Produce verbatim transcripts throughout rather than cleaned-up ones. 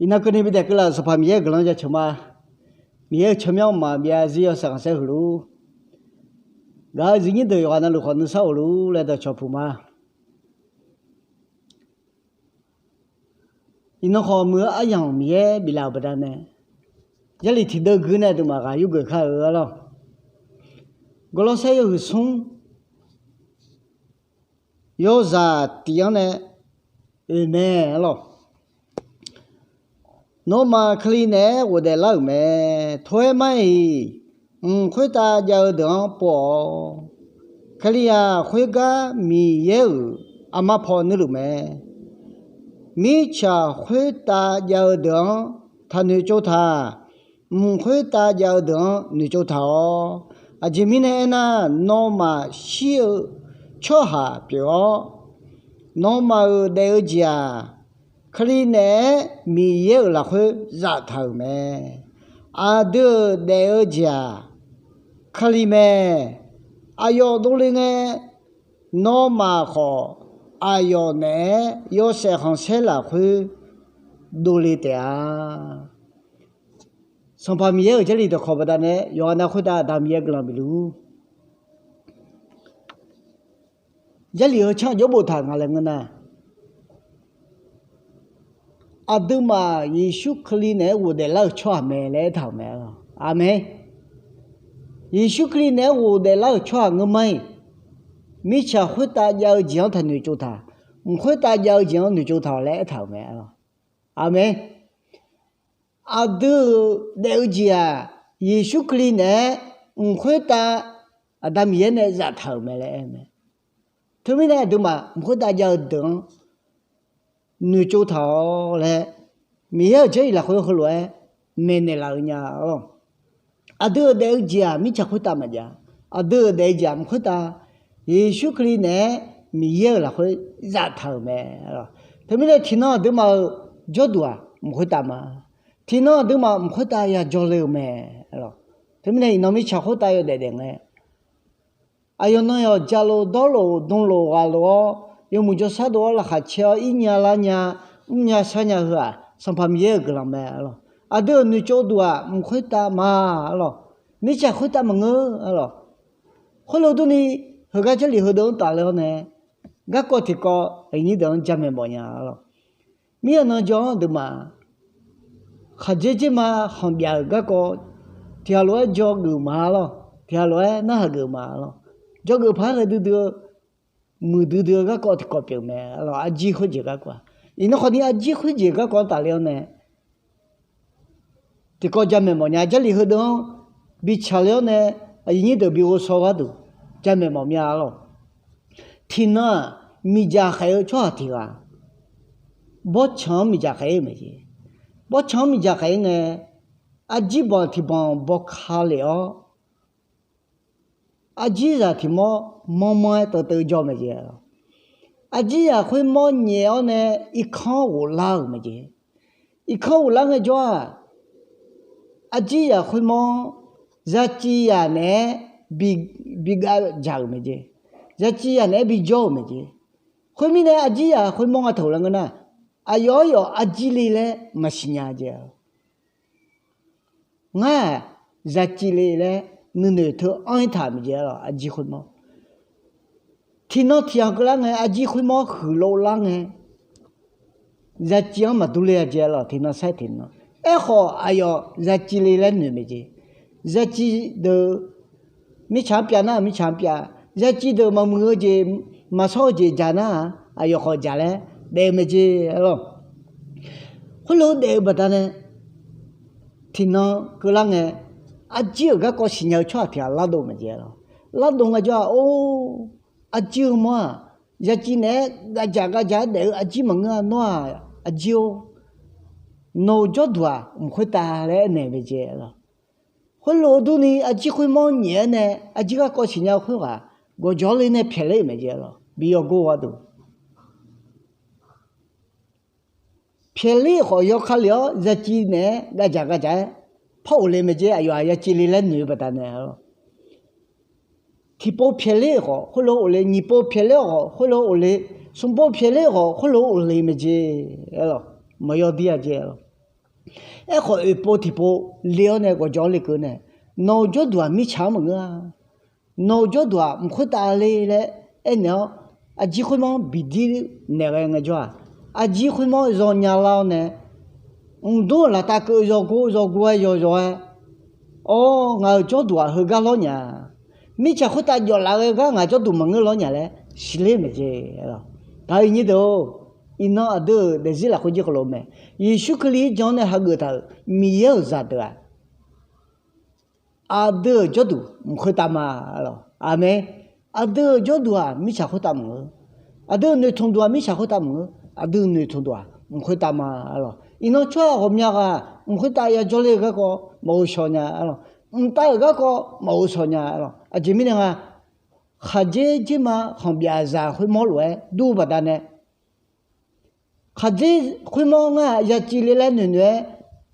Iqnan keuvni bidaef keuvlaf-euq Sanqpaq Miqyaer-euq guiqlanq jaceuq ma. Miqyaer-euq tsawrmyanr mqmaq byav zir yawshaef khanqsaer huiq luf-ur. Gaq-eu zifnyir deuq yawqghaq navluf khawf nuisar of luf-ur laer dawqcawq puq ma. Iqnan khawf muiq-eu aryamq Miqyaer biflaf-euq baqdanae, Jarlif tiqdeuv gui nae aqduimaf ghaq yurgeuf kar-eu arlawr. Gawrlawrsaer yawhuiq smr yawzaq tiq-anr nae oeq mae arlawr. Nawmaf Kali naeq-aer ghofdaef lar-euq mae. Tov-aer mar-iq, mq khoertav jav-eu deuq-anr pov-awq. Kali-aq, khoergar Miqyaer-euq aqma paw nuirluf mae. Mirtsaq khoertav jav-eu deuq-anr taqnoeq tsov taq. Mq khoertav jav-eu deuq-anr noeqtsov taq-awq. Aqjeq mirnae aernar, nawmaf shir-eu tsawrhaq pyeuf-awr, nawmaf-euq daef-eu jeq-aq, Kali naeq-aer Miqyaer-euq lafkhoer zaftaq-euq mae. Aqdui-euq daef-eu jeq-aq, Kali mae. Aqyawf dovle ngae, nawmaf khawf aqyawf naeq-aer yawshaef khanqsaer lafkhoer dovle taef-a. Sanqpaq Miqyaer-euq Jarlif dawqkawq baqdanae yawqghaq nav khoertav Aqda Miqyaer guiqlanq bif luf-ur. Jarlif heu canr jawr boftaq nga laer ngeur nar, aqduimaf Yeqsur Kali naeq-aer ghofdaef lar-euq tsawrhaq mae laer aertaq-euq mae. Aqmeq. Yeqsur Kali naeq-aer ghofdaef lar-euq tsawrhaq ngeur mar-iq, mirtsaq khoertav jav-eu jeq-anr taqnoeq tsov taq. Mq khoertav jav-eu jeq-anr noeqtsov taq-awq laer aertaq-euq mae. Aqmeq. Aqdui-euq daef-eu jeq-aq, Yeqsur Kali naeq-aer mq khoertav Aqda Miqyaer nae zaftaq-euq mae laer aer-eu mae. Teumirnae aqduimaf mq khoertav jav-eu deuq-anr noeqtsov taq-awq laer Miqyaer-euq Jarlif lafkhoer heulof-aer maeqnaeq laf-eu nya-awr, aqdui-euq daef-eu jeq-aq mirtsaq khoertav maqjav. Aqdui-euq daef-eu jeq-aq mq khoertav Yeqsur Kali naeq-aer Miqyaer-euq lafkhoer zaftaq-euq mae. Teumirnae tiqnan aqduimaf-euq jawrduq-aq mq khoertav ma. Tiqnan aqduimaf mq khoertav yajawr le-eu mae. Teumirnae iqnan mirtsaq khoertav yawdaef daef ngae, aqyawf nan yawq jaqlof dawrlof dmlof ghaqlof-awr yawmuiq jawrshar dov-awr laqkhaq caer-awr irnya larnya mrnya sharnya heu-aq, Sanqpaq Miqyaer-euq guiqlanq mae arlawq. Aqdui-euq noeqtsov duq-aq mq khoertav ma arlawq. Mirtsaq khoertav maqngeur arlawq. Khoerlof durni, heugar Jarlif heudeuq-anr tafler-awr nae, garkawv tiqkawv aqnyir deuq-anr jamaeq mawfnya arlawq. Mir-aq nan jaw-anr aqduimaf khaqdzer dzer ma khanqbyaf-euq garkawv tiqghaq lof-aer dzawgeuf ma arlawq. Tiqghaq lof-aer narhaq geuf ma arlawq. Dzawgeuf paq-aer ghae duidui-eu, muiqdui dui-eu garkawv tiqkawv pyeuf mae arlawq. Arjir khoerjeq garkawv-aq, iqnan khawfni arjir khoerjeq garkawv-anr tafler-awr nae tiqkawv jamaeq mawfnya. Jarlif heudeuq-anr bi tsaqler-awr nae aqyuif nyir deuq bi ghovshaw gharduq jamaeq mawf mya arlawq. Tiqnan-aq, miqdzaq khaef-eu tsawrhaq tiq ghaq bawrtsanq-anr miqdzaq khaef-ir-eu mae jeq. Bawrtsanq-anr miqdzaq khaef-ir ngae, arjir banq tiq banq bawka lef-awr, arjirzaq tiq mawr manrmanr-aer teuvteuv jawr mae jeq. Arjirzaq khoermawr nyaef-awr nae irkanr ghoflar-euq mae jeq. Irkanr ghoflar ngaejawr-aq, arjirzaq khoermawr zaciv zaq naeq-aer bi, bi gav dzaq-euq mae jeq. Zaciv zaq naeq-aer bijawr-euq mae jeq. Khoermirnae arjirzaq khoermawr nga taq-euq laer ngeur nar, aqyawf aryawf arjir le laer maqsiq nya jeq. Ngar-aq, zaciv le laer nuinoeq teu anr-ir taq mae jeq arlawq. Arjir khoermawr tiqnan tiq ghaq keuvlar ngae, arjir khoermawr huiqlov lar ngae, zaciv-anr maqdur le-a jeq arlawq. Tiqnan sair tiqnan. Aerkhawf aqyawf zaciv le laer noeq mae jeq. Zaciv deuq mirtsaq-anr pyav nar mirtsaq-anr pyav, zaciv deuq maqmuiq-eu jeq, maqshawr-eu jeq dzaq nar-aq, aqyawf khawf dzaq laer daef-eu mae jeq arlawq. Khoerlof-aer daef-eu baqdanae, tiqnan keuvlar ngae, arjir-euq garkawv siqnya-eu tsawrhaq tiq ghaq lardov mae jeq arlawq. Lardov ngaejawr-aq, or, arjir-eu mawr-aq, zaciv naeq-aer gavdzaq gavdzaq-aer daef-eu arjir maqngeur-a. Nawr-aq arjir-or, nawq-euq jawrduq-aq mq khoertav laer aernaeq mae jeq arlawq. Khoerlof-eu durni arjir khoermawr nyaef-aer nae arjir garkawv siqnya-eu khoerghaq gawqjawq le nae pyaeqler-euq mae jeq arlawq. Bi yawgor gharduq pyaeqler-euq khawf yawkale-awr zaciv naeq-aer gavdzaq gavdzaq-aer par of le mae jeq. Aqyawf-aq zaciv le laer noeq-eu baqdanae arlawq. Tiqpov pyaeqler-euq khawf khoerlof of le, nyiq pov pyaeqler-euq khawf khoerlof of le, smq pov pyaeqler-euq khawf khoerlof of le mae jeq arlawq. Maqyaw dir-a jeq arlawq. Aerkhawf oeqpov tiqpov le-awr nae gawqjawq-anr lekeuv nae, nawq-euq jawrduq-aq mirtsaq-anr maqngeur-a. Nawq-euq jawrduq-aq mq khoertav le laer aernaeq-awr, aqjir khoermawr-anr biqdir naeq ghae ngaejawr-aq, aqjir khoermawr-anr zawnya lar-awr nae, mqdmr-euq laftav keuv yawgor yawgor-aer yawzawr-aer, awr, ngaq-euq jawrduq-aq heugar lawr nya, mirtsaq khoertav jawf laf ghae gar ngaq jawrduq maqngeur lawr nya laer siqler maeq jeq-a. Gaq-eu iqnyir deuq-or, iqnan aqdui-euq daefzir lafkhoer jir khawf lof mae. Yeqsur Kali-anr jan-awr nae hageuf taq-euq Miqyaer-euq zaqdeuq-aq, aqdui-euq jawrduq mq khoertav ma-a lawq. Aqmeq. Aqdui-euq jawrduq-aq mirtsaq khoertav maqngeur. Aqdui-euq noeqtmq duq-aq mirtsaq khoertav maqngeur. Aqdui-euq noeqtmq duq-aq mq khoertav ma-a lawq. Iqnan tsawrhaq ghawqmya ghaq mq khoertav ya jawrler-eu garkawv maqghov shaw nya-a lawq. Mqtav-euq garkawv maqghov shaw nya-a lawq. Aqjeq mirnae nga, khaqdzer dzer ma khanqbyaf zaq khoermawr lof-aer dur-eu baqdanae, khaqdzer khoermawr ngar-aq yaciv le laer noeqnoeq-aer,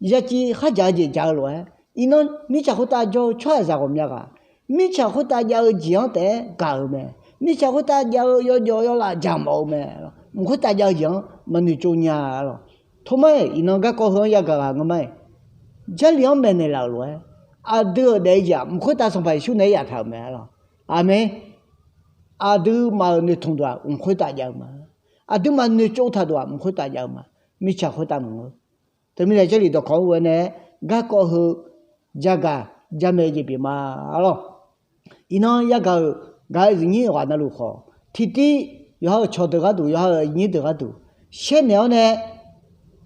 yaciv khardzaq-eu jeq dzaq-eu lof-aer, iqnan mirtsaq khoertav jawr-eu tsawrhaqzaq ghawqmya ghaq, mirtsaq khoertav jav-eu jeq-anr taef-aer gaq-euq mae. Mirtsaq khoertav jav-eu yawjawf yawlaf dzaq mawf-eu mae. Mq khoertav jav-eu jeq-anr maqnoeq tsov nya-a lawq. Tormar-iq, iqnan garkawv heu-anr yagaq ghaq ngeur ma-iq, Jarlif-anr maeqnaeq laf-euq lof-aer, aqdui-euq daef-eu jeq-aq mq khoertav Sanqpaq Yeqsur naeq-aer yaftaq-euq mae-a lawq. Aqmeq. Aqduimaf-euq noeqtmq duq-aq mq khoertav jav-eu ma. Aqduimaf noeqtsov taq duq-aq mq khoertav jav-eu ma. Mirtsaq khoertav maqngeur. Teumirnae Jarlif dawqkawq-anr ghoe-aer nae-aer garkawv heu jagaq jamaeq jeq pyeuf ma-a lawq. Iqnan yagaq-euq gaq-eu zifnyir yawqghaq navluf khawf, tiqtiv yawqha-euq cawqdeuq gharduq, yawqha-euq aqnyir deuq gharduq shaernaeq-awr nae,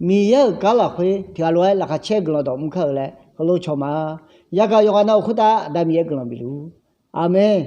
Miqyaer-euq gar lafkhoer tiqghaq lof-aer laqkhaq caer-eu guiqlanq dawq mr kar-euq laer heulof cawq ma. Yagaq yawqghaq navluf khoertav Aqda Miqyaer guiqlanq bifluf-ur. Aqmeq.